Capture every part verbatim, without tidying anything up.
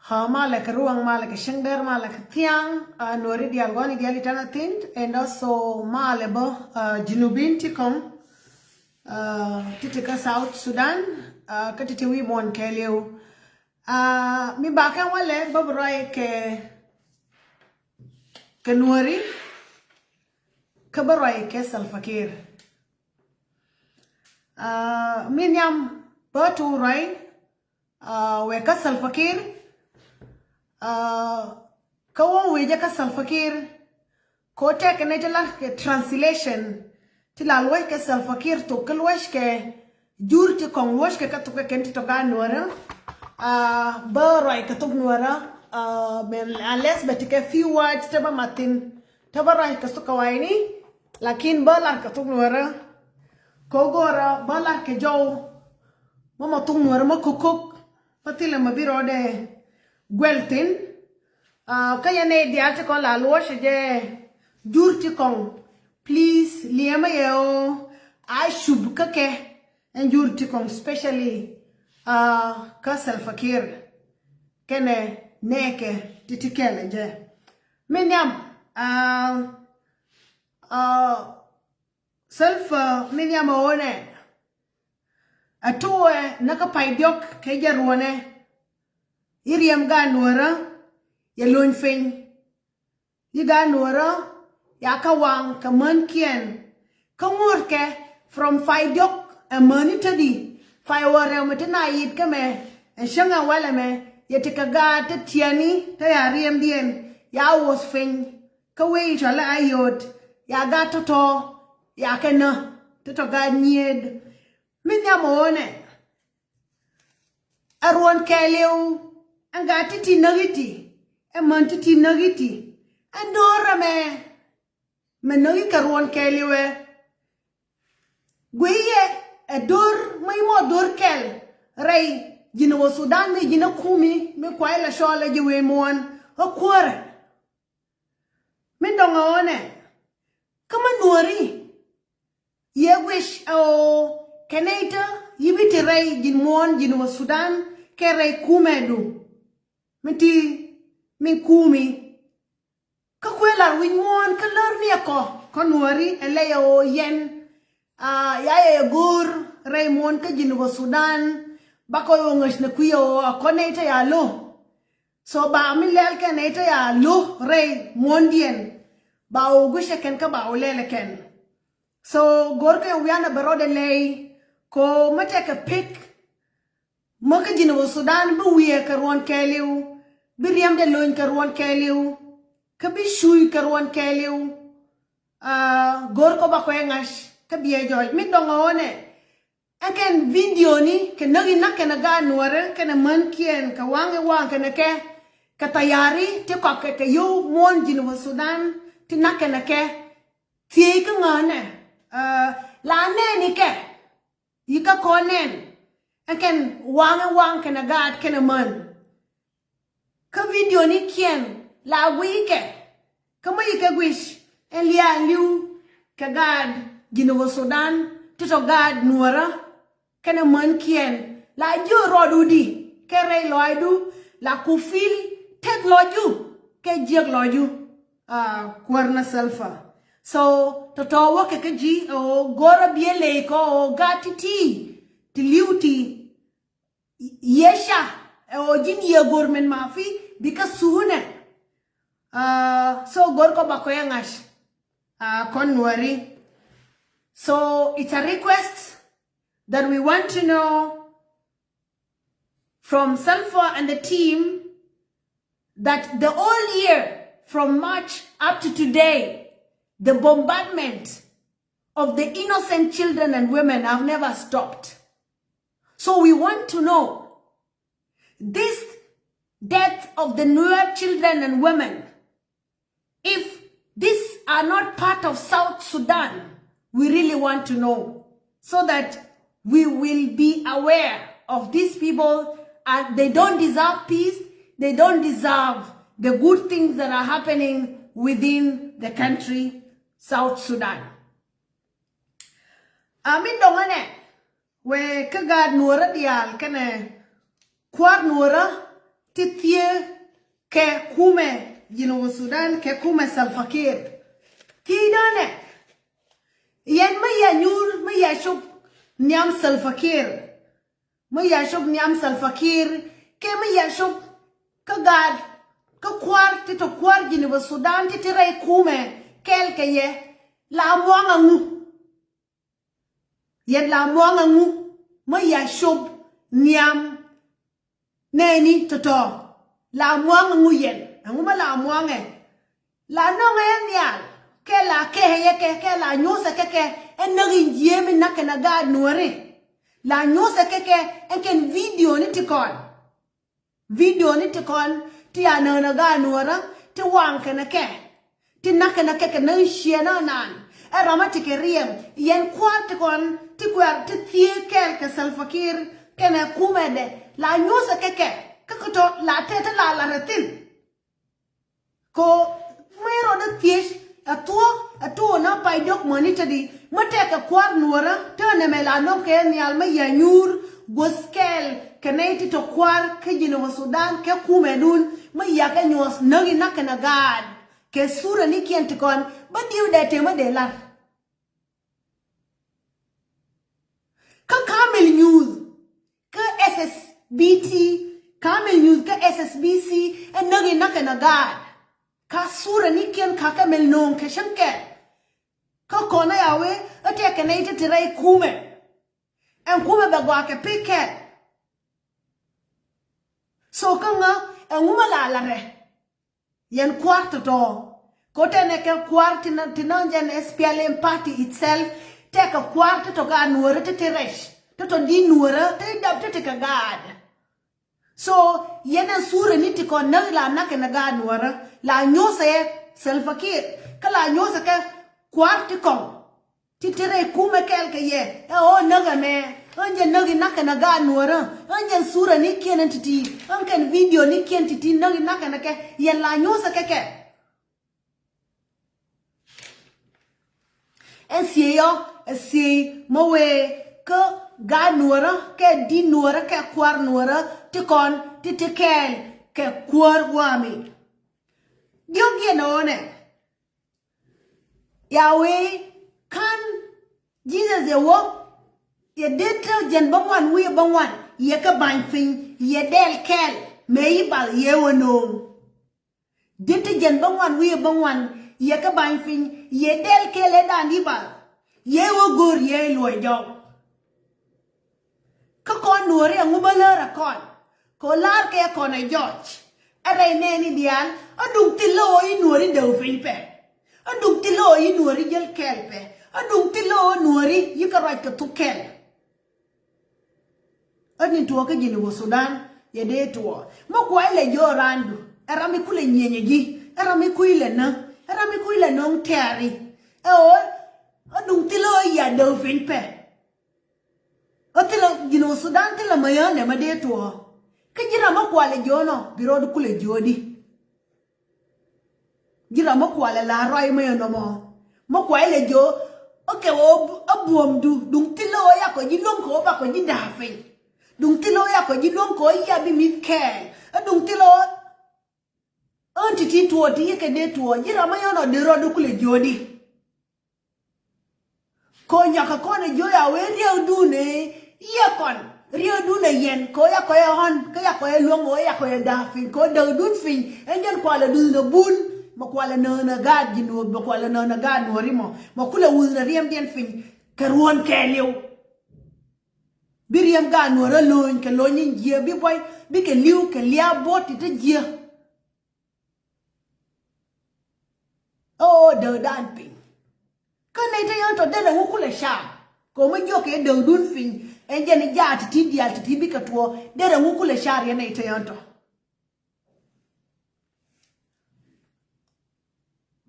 Ha, malɛ kɛ ruaŋ, malɛ kɛ cieŋ der, malɛ kɛ thiaŋ. Ah, Nuɔri dial, gɔni dial itana thin, and also malɛ bä, ah, Junubin ti kɔŋ, ah, titi kä South Sudan, ah, kä titi wi̱i̱ muɔn kɛɛliw. Ah, mi bakɛ walɛ bä bɛ ruac kɛ, kɛ Nuɔri, kä bä ruac kɛ Salva Kiir. Ah, mi nhiam bä tu ruac, ah, wek kä Salva Kiir, ah, kä wä wecä kä Salva Kiir, ko tɛk kɛ nɛ ti la kɛ translation, ti la luɔc kɛ Salva Kiir thok, kä luɔc kɛ jur ti kɔŋ luɔc kɛ kä thok kɛ kɛn ti tɔ gaat Nuɔrä, ah, bä ruac kɛ thok Nuɔrä, ah, men unless bɛ ti kɛ few words ti bä mathin, ti bä ruac kɛ thok kɛ wayni, lakin bä lar kɛ thok Nuɔrä. Kɛ ɣöö go̱o̱rä bä lar kɛ jɔw, mɔ mɔ thok Nuɔrä mɔ kokok, mɔ thilɛ mɔ bi rɔɔdɛ guɛl thin. Ah, kä yɛn nɛy diaal ti kɔn la luɔcɛ jɛ jur ti kɔŋ, please, liɛmä yɛ ɣöö a cup kä kɛ ɛn jur ti kɔŋ, specially, ah, kä Salva Kiir kɛnɛ nɛɛkɛ ti ti kɛɛl ɛ jɛ. Mi nhiam, ah, ah, Salva mi nhiam ɛ ɣöö nɛ a tuɛ nä kä pay diɔ̱k kɛ jɛ ruɔ̱nɛ. I̱ riɛm gaat Nuɔrä yɛ lony piny. I̱ gaat Nuɔrä ya kä waŋ kɛ mänkiɛn. Kä ŋuɔ̱tkɛ from pay diɔ̱k ɛ mäni tädi. Pay wä rɛw mi ti na yit kä mɛ ɛn cäŋ ɛ walɛ mɛ yɛ ti kɛ gaat ti tiɛni te ya riɛmdiɛn ya wuɔth piny. Kä wee i̱ cɔalɛ a yot ya gat tɔ̱tɔ̱ ya kɛ nä ti tɔ gat nyiet. Mi nhiam ɣöö nɛ ɛ ruɔn kɛɛliw ɛn gat ti ti näk iti ɛ män ti ti näk iti ɛn do̱r ɛmɛ mɛ näk ikɛ ruɔn kɛɛliw ɛ. Guiyɛ ɛ do̱r mä imɔ do̱r kɛl rɛy ji̱n wä Sudan mi ji̱n ɛ kumi mi kuay la cɔl ɛ ji̱ wee muɔ̱ɔ̱n ɛ kuäärɛ. Min dɔŋ ɛ ɣöö nɛ kä mä Nuɔri yɛ guic ɛ ɣöö kɛ nɛy tä yi bi ti rɛy ji̱n muɔ̱ɔ̱n ji̱n wä Sudan kɛ rɛy kumɛdu. Mi ti mi kumi kä kuëë lar wi̱c muɔ̱ɔ̱n kä lär ni ɛ kɔ kä Nuɔri ɛ lɛy ɛ ɣöö yɛn, ah, ya yɛ go̱o̱r rɛy muɔ̱ɔ̱n kä ji̱n wä Sudan. Bakɔ ɣöö ŋäc nɛ kui̱ ɛ ɣöö a kɔ nɛy tä ya lo̱. So ba mi lɛl kɛ nɛy tä ya lo̱ rɛy muɔ̱ndiɛn. Ba wä gui̱cɛ kɛn kä ba wä lɛl kɛn. So go̱rkɛ wianɛ bɛ rɔɔdɛ lɛy ko mä tɛkɛ pek. Mä kä ji̱n wä Sudan bi wiɛ kɛ ruɔn kɛɛliw, bi riɛmdɛ lony kɛ ruɔn kɛɛliw, kä bi cuy kɛ ruɔn kɛɛliw. Ah, go̱rkɔ bakɔ ɛ ŋa̱c kä biɛ jɔc mi dɔŋ ɛ ɣöö nɛ. Ɛn kɛn video ni kɛ näk in näk kɛn ɛ gaat Nuɔrä kɛn ɛ mänkiɛn kɛ waŋ in waŋ kɛn ɛ kɛ kɛ thayari ti kɔk kɛ kɛ yio̱w muɔ̱ɔ̱n ji̱n wä Sudan ti näk kɛn ɛ kɛ. Thiec kä ŋäänɛ, ah, la nɛɛni kɛ yi kä kɔn nɛn. Ɛn kɛn waŋ in waŋ kɛn ɛ gaat kɛn ɛ män. Kä video ni kiɛn la guic kɛ kä mä yi kɛ guic ɛn liaal li̱w kɛ gaat ji̱n wä Sudan ti tɔ gaat Nuɔrä kɛnɛ män kiɛn la jiö rɔɔdu di kɛ rɛy lɔaacdu la ku fil teth lɔcdu Kɛ jiɛk lɔcdu, ah, kuäär na Salva. So tɔ̱tɔ̱ wä kɛ kä ji̱ ɛ ɣöö go̱rä biɛ ley kɔ ɣöö gat ti̱ti̱ ti li̱w ti yɛ ca ɛ ɣöö ji̱n yɛ go̱r min ma fi bi kä suhunɛ. Ah, so go̱r kɔ ba kɔ yɛ ŋa̱c, ah, kɔn Nuäri. So it's a request that we want to know from Salva and the team that the whole year, from March up to today, the bombardment of the innocent children and women have never stopped. So we want to know this death of the Nuer children and women, if these are not part of South Sudan, we really want to know so that we will be aware of these people, and they don't deserve peace, they don't deserve the good things that are happening within the country, South Sudan. Amin dɔŋä nɛ wee kä gaat Nuɔrä diaal kɛnɛ kua̱r Nuɔrä ti thiee kɛ kumɛ Jinub Sudan kɛ kumɛ Salva Kiir. Thiecdä nɛ yɛn mi yɛ nyuur mi yɛ cop nhiam Salva Kiir, mi yɛ cop nhiam Salva Kiir kɛ mi yɛ cop kä gaat kä kua̱r ti tɔ kua̱r Jinub Sudan ti ti rɛy kumɛ kɛɛl kɛ yɛ la muaŋ aŋu. Yɛn la muaŋ aŋu mi ya cop nhiam nɛɛni tɔ̱tɔ̱. La muaŋ aŋu yɛn aŋu mi la muaŋɛ. La nɔŋɛ yɛ nhial kɛ la kɛhɛ yɛ kɛ kɛ la nyuɔsɛ kɛ kɛ. Ɛn näk in jiee mi nak kɛn a gaat Nuɔri. La nyuɔsɛ kɛ kɛ ɛn kɛn video ni ti kɔn. Video ni ti kɔn ti a näk kɛn a gaat Nuɔrä ti waŋ kɛn a kɛ ti nak kɛn a kɛ kɛ näk ciɛ na naan. Ɛ ram a ti kɛ riɛm yɛn kua̱r ti kɔn ti kuɛr ti thieek kɛɛl kɛ Salva Kiir kɛnɛ kumɛdɛ la nyuɔsɛ kɛ kɛ kä kä tɔ la tɛt ti la la rɛ thin. Ko mi rɔ dee thiec a thuɔ a tuɔ na pay diɔk mɔni te di mi tɛk kɛ kua̱r Nuɔrä te nɛmɛ la nɔk kɛ nhial mi ya nyuur guɔth kɛɛl kɛ nɛy ti tɔ kua̱r kä Jinub Sudan kɛ kumɛdun mi ya kɛ nyuɔth näk in nak kɛn a gaat kɛ surɛ ni kiɛn ti kɔn bä diw dee te mi dee lar. Kä Kamil News kä S S B T, Kamil News kä S S B C ɛ näk in nak kɛn a gaat. Ka surɛ ni kiɛn ka kɛ mil no̱o̱ŋ kɛ cäŋ kɛ. Kä kɔn ɛ ya wee ɛ tɛk kɛ nɛy ti ti rɛy kumɛ. Ɛn kumɛ bɛ gɔaa kɛ pek kɛl. So kä ŋä ɛŋu mi la la rɛ. Yɛn kua̱r tɔ̱tɔ̱. Ko tɛnɛ kɛ kua̱r ti na, ti na jɛn S P L M party itself. Tɛkɛ kua̱r ti tɔ gaat Nuɔrä ti ti rɛc ti tɔ di Nuɔrä ti dap ti ti kɛ gaat. So yɛn ɛn surɛ ni ti kɔn näk la nak kɛn a gaat Nuɔrä la nyuɔsɛ Salva Kiir kä la nyuɔsɛ kɛ kua̱r ti kɔŋ. Ti ti rɛy kumɛ kɛɛl kɛ yɛ ɛ ɣöö näk ɛmɛ. Ɣän jɛ näk in nak kɛn a gaat Nuɔrä ɣän jɛ surɛ ni kiɛn ɛn ti̱ti̱ ɣän kɛn video ni kiɛn ti̱ti̱ näk in nak kɛn a kɛ yɛn la nyuɔsɛ kɛ kɛ. Ɛn thiey ɔ ɛ thiey mä wee kä gaat Nuɔrä kɛ di̱t Nuɔrä kɛ kua̱r Nuɔrä ti kɔn ti ti kɛɛl kɛ kuäär gua̱a̱mi. Diɔ̱k yɛn ɣöö nɛ ya wee ka̱n Jesus yɛ wä yɛ dee te jɛn bä ŋuan wi̱i̱ bä ŋuan yɛ kä ba̱ny piny yɛ dɛl kɛl mëë yi bal yɛ wä no̱o̱ŋ. Dee te jɛn bä ŋuan wi̱i̱ bä ŋuan yɛ kä ba̱ny piny yɛ dɛl kɛl ɛ da̱a̱n yi bal yɛ wä go̱o̱r yɛ luɔ̱c jɔw. Kä kɔn Nuɔ̱ɔ̱ri ɛŋu bä läär ɛ kɔn. Kɛ ɣöö la̱r kɛ kɔn ɛ jɔc. Ɛ rɛy nɛɛni diaal ɛ duŋ thil lɛ ɣöö yi Nuɔ̱ɔ̱ri däw piny pɛ. Ɛ duŋ thil lɛ ɣöö yi Nuɔ̱ɔ̱ri jäl kɛɛl pɛ. Ɛ duŋ thil lɛ ɣöö Nuɔ̱ɔ̱ri yi kɛ ruac kɛ thuk kɛɛl. Ɛ ni tuɔɔk kä Jinub Sudan yɛ dee tuɔɔk. Mi kuay lɛ jiö raandu ɛ ram mi kulɛ nyieenyɛ ji̱ ɛ ram mi kui̱ lɛ nä ɛ ram mi kui̱ lɛ no̱o̱ŋ tɛ̈ri. Ɛ ɣöö ɛ duŋ thil lɛ ɣöö ya däw piny pɛ. Ɛ thilɛ Jinub Sudan thilɛ mäyändɛ mä dee tuɔɔ. Kä ji̱ ram mä kualɛ jiöönɔ bi rɔɔd kulɛ jiöödi. Ji̱ ram mä kualɛ la ruac mäyändɛ mɔ mä kualɛ jiöö. Ɛ kɛ ɣöö ɛ buɔ̱mdu duŋ thilɛ ɣöö yakɔ ji̱ luäŋ kɛ ɣöö bakɔ ji̱ da̱a̱ piny. Duŋ thilɛ ɣöö yakɔ ji̱ luäŋ kɛ ɣöö yia bi mi̱th kɛɛl ɛ duŋ thilɛ ɣöö Ɣän ti̱ti̱ tuɔɔk ti yɛ kɛ dee tuɔɔk ji̱ ram mi yɔn ɔ dee rɔɔdu kulɛ jiöödi. Kɛ ɣöö nyɔkɛ kɔn ɛ jiöödi a wee riɛkdun ɛ yɛ kɔn. Riɛkdun ɛ yɛn kɛ ɣöö yakɔ yɛ ɣɔ̱n kä yakɔ yɛ luäŋ ɣöö yakɔ yɛ da̱a̱k piny kɛ ɣöö däkdun piny. Ɛn jɛn kualɛ duth ni bul mɛ kualɛ nööŋ ɛ gaat ji̱ nuɔɔk mɛ kualɛ nööŋ ɛ gaat nuɔɔri mɔ. Mɛ kulɛ wuth ni riɛmdiɛn piny kɛ ruɔ̱n kɛɛliw. Bi riɛm gaat nuɔɔr ɛ lo̱ny kɛ lo̱ny in jiɛ bi buɔy bikɛ li̱w kɛ lia̱a̱ buɔt ti te jiɛ. Ɛ ɣöö däkdan piny. Kä nɛy te yɔ̱n tɔ derɛ ŋu kulɛ car kɛ ɣöö mi jiɔkɛ däkdun piny. Ɛn jɛn i̱ jaat ti̱ti̱ diaal ti̱ti̱ bikɛ tuɔɔk derɛ ŋu kulɛ car yɛn nɛy te yɔ̱n tɔ.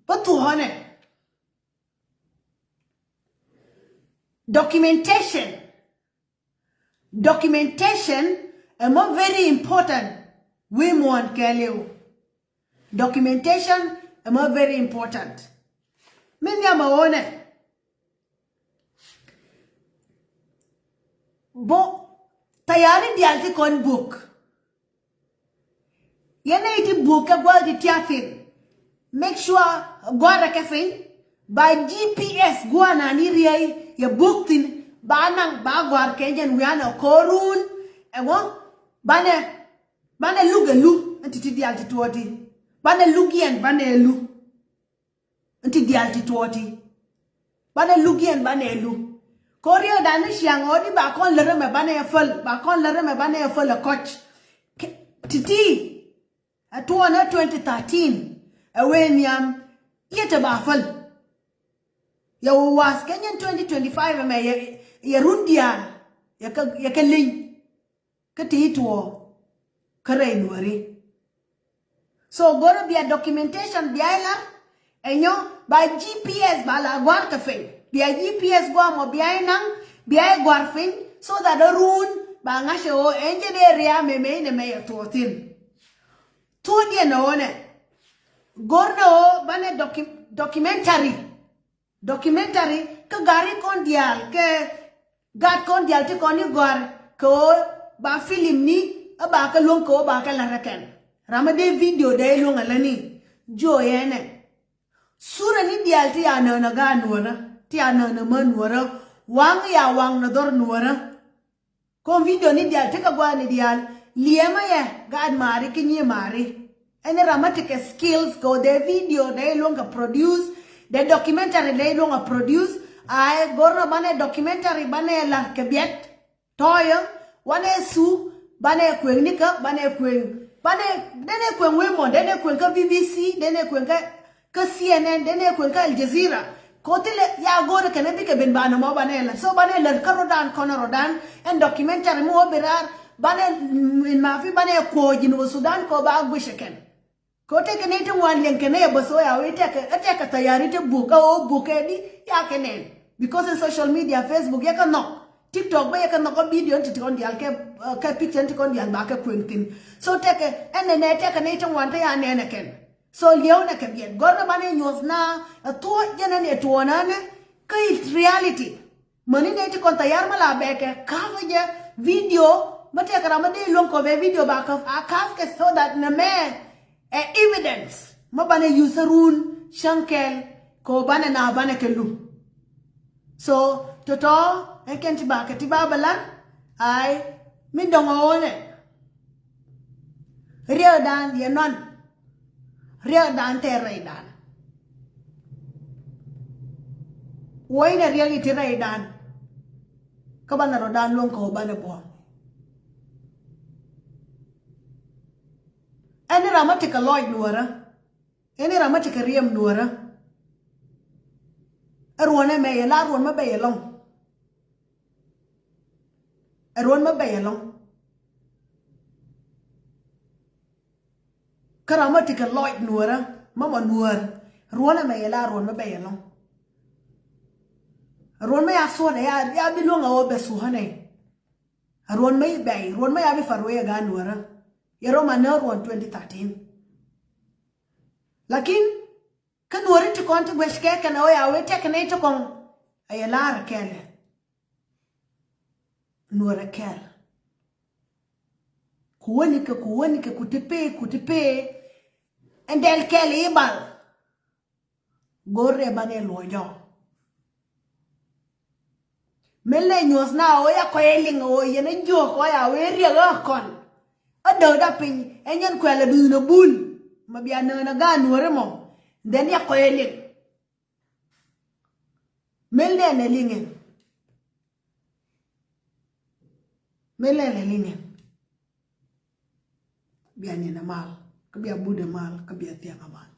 Bä thuɔ̱ɔ̱nɛ. Documentation. Documentation ɛmɔ very important. Wi̱i̱ muɔ̱ɔ̱n kɛɛliw. Documentation ɛmɔ very important. Mi nhiam ɛ ɣöö nɛ bo tayari diaal ti kɔn buk. Yɛn nɛy ti buk kɛ gua̱th ti tiathin. Make sure gua̱rɛ kɛ piny ba G P S gua̱a̱na ni riey yɛ buk thin. Ba naŋ ba gua̱r kɛ jɛn wianɛ ko̱run. Ɛŋɔ banɛ banɛ luk ɛ lu ɛn ti̱ti̱ diaal ti tuɔɔti. Banɛ luk yɛn banɛ lu. Nti diaal ti tuɔɔti. Banɛ luk yɛn banɛ lu. Kɛ ɣöö riɛkdan ni ciaŋ ɣöö di ba kɔn lät ɛmɛ banɛ päl ba kɔn lät ɛmɛ banɛ päl ɛ kɔc. Ti̱ti̱ ɛ tuɔɔnɛ twenty thirteen ɛ wee nhiam. Yɛ te ba päl. Yɛ wä wath kɛ nyɛn twenty twenty-five ɛmɛ yɛ run diaal. Yɛ kɛ leny. Kä ti tuɔɔk kä rɛy nuɔri. So go̱rä bia documentation bia ilar. Ɛnyɔ ba G P S ba la guar kɛ piny bia G P S guar mɔ bia inaŋ bia iguar piny so that a run ba ŋa̱cɛ ɣöö ɛn jɛ dee ria mɛmɛ inɛ mɛ yɛ tuɔɔk thin. Tuɔɔk diɛn ɛ ɣöö nɛ go̱r nɛ ɣöö banɛ documentary. Documentary kä gari kɔn diaal kɛ gat kɔn diaal ti kɔn ni gɔar kɛ ɣöö ba film ni ɛ ba kɛ luɔ̱ŋ kɛ ɣöö ba kɛ la̱t rɛ kɛn. Ram mi dee video dee luɔ̱ŋ ɛ läni. Jiö yɛnɛ. Surɛ ni diaal ti ya nään ɛ gaat nuɔ̱rä ti ya nään ɛ män nuɔ̱rä. Waŋ ya waŋ nɛ dhɔr nuɔ̱rä. Kɔn video ni diaal tekɛ gua̱a̱th ni diaal liɛmä yɛ gaat maari kä nyi maari. Ɛn ram mä tekɛ skills kɛ ɣöö dee video dee luɔ̱ŋ kɛ produce dee documentary dee luɔ̱ŋ a produce. Ay go̱r na banɛ documentary banɛ la̱r kɛ biɛt. Tɔɔyä wanɛ su banɛ kueŋ nikä banɛ kueŋ banɛ denɛ kueŋ wemɔ denɛ kueŋ kä B B C denɛ kueŋ kä kä C N N denɛ kueŋ kä Al Jazeera. Kɛ ɣöö thilɛ ya go̱o̱rɛ kɛn ɛ bikɛ ben banɛ mɔ banɛ lät so banɛ lät kä rɔ̱dan kɔn rɔ̱dan. Ɛn documentary mi wä bi raar banɛ min mafi banɛ kuɔɔc in wä Sudan kɛ ɣöö ba guic ɛ kɛn. Kɛ ɣöö tekɛ nɛy ti ŋuan liɛŋ kɛn ɛ bä so ya wee tekɛ ɛ tekɛ thayari ti buk ɛ ɣöö buk ɛ di ya kɛ nɛn. Because in social media, Facebook yɛ kɛ nhɔk. TikTok bä yɛ kɛ nhɔk kä video in ti ti kɔn diaal kɛ kɛ picture in ti kɔn diaal ba kɛ kueŋ thin. So tekɛ ɛn nɛ nɛ tekɛ nɛy ti ŋuan te ya nɛn ɛ kɛn. So liɛw nɛ kɛ biɛt gɔr nɛ banɛ nyuɔth na ɛ thuɔ̱c jɛ nɛ ni ɛ tuɔɔnä nɛ kä it reality. Mäni nɛ ti kɔn thayar mä la bɛkɛ ka̱pä jɛ video mä tɛkɛ ram mä dee luɔ̱ŋ kɔ bɛ video ba ka̱p a ka̱p kɛ so that nɛ mɛ ɛ evidence mä banɛ use run cäŋ kɛl kɛ banɛ na banɛ kɛ lu. So tɔtɔ ɛn kɛn ti ba kɛ ti ba bɛ lar. Ay mi dɔŋ ɣöö nɛ riɛkdan yɛ nɔn. Riɛkdan tɛɛr rɛydan. Wä inɛ riɛk iti rɛydan. Kä banɛ rɔ̱dan luɔ̱ŋ kɛ wä banɛ buɔ̱m. Ɛn ni ram mä tekɛ lɔc nuɔ̱ɔ̱rä. Ɛn ni ram mä tekɛ riɛm nuɔ̱ɔ̱rä. Ɛ ruɔ̱n ɛmɛ yɛ la ruɔ̱n mä bɛ yɛ lɔ̱ŋ. Ɛ ruɔ̱n mä bɛ yɛ lɔ̱ŋ. Kä ram mä tekɛ lɔc nuɔ̱ɔ̱rä mä mɔ nuɔ̱ɔ̱r. Ruɔ̱n ɛmɛ yɛ la ruɔ̱n mä bɛ yɛ lɔ̱ŋ. Ruɔ̱n mä ya thuɔ̱nɛ ya bi luɔ̱ŋ a ɣöö bɛ thuɔ̱nɛ. Ruɔ̱n mä i̱ bɛy ruɔ̱n mä ya bi far wee a gaat nuɔ̱ɔ̱rä. Yɛ rɔm a nä ruɔ̱n twenty thirteen. Lakin kä nuɔ̱ɔ̱ri ti kɔn ti guɛc kɛ kɛn a ɣöö ya wee tɛk kɛn a i̱ ti kɔn. A yɛ la̱r kɛɛlɛ. Nuɔrɛ kɛl. Ku wäni kɛ ku wäni kɛ ku ti pee ku ti pee. Ɛn dɛl kɛl i̱ bal. Go̱r rɛ banɛ luɔ̱c ɔ. Min lɛ nyuɔ̱th na ɣöö ya kɔc ɛ liŋ ɣöö yɛn ɛ jiök kɔc a wee riɛk ɣä kɔn. Ɛ dääk da piny ɛ nyɛn kuɛl ɛ duth ni bul. Ma bia nöön ɛ gaat nuɔ̱ɔ̱ri mɔ. Then ya kɔc ɛ liŋ. Min lɛ nɛ liŋ ɛn. Min lɛ nɛ liŋ ɛn. Bia niɛn ɛ mal kä bia but ɛ mal kä bia thiaŋ ɛ mal.